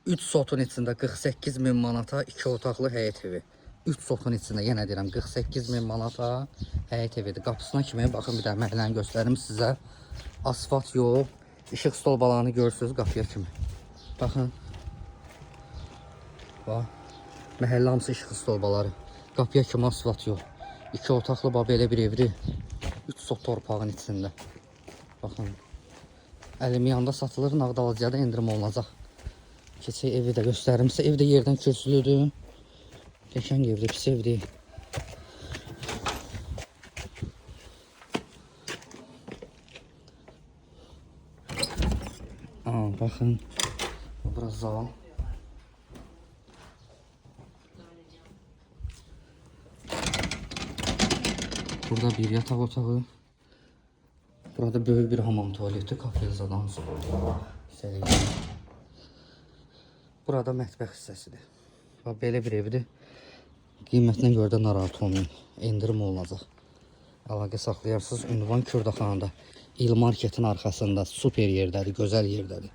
3 sotun içində 48 min manata 2 otaqlı həyət evi. 3 sotun içində yenə deyirəm 48 min manata həyət evidir. Qapısına kimi baxın bir də məhəlləni göstərim sizə. Asfalt yol, işıq stolbalarını görürsünüz qapıya kimi. Baxın. Bax. Məhəllə hamısı işıq stolbaları. Qapıya kimi asfalt yol. 2 otaqlı bax belə bir evdir. 3 sot torpağın içində. Baxın. Əlim yanda satılır, nağd alıcıya da endirim olunacaq. Keçək evi də göstərim sizə. Ev də yerdən kürsülüdür. Qəşəng evdir, pis ev deyil. Aa, baxın. Bura zal. Burada bir yataq otağı. Burada böyük bir hamam tualeti, kafelzadan hamısı səliqə. Burada mətbəx hissəsidir. Bax belə bir evdir. Qiymətinə görə də narahat olmayın. Endirim olunacaq. Əlaqə saxlayarsınız. Ünvan Kürdəxanada. İl marketin arxasında super yerdədir, gözəl yerdədir.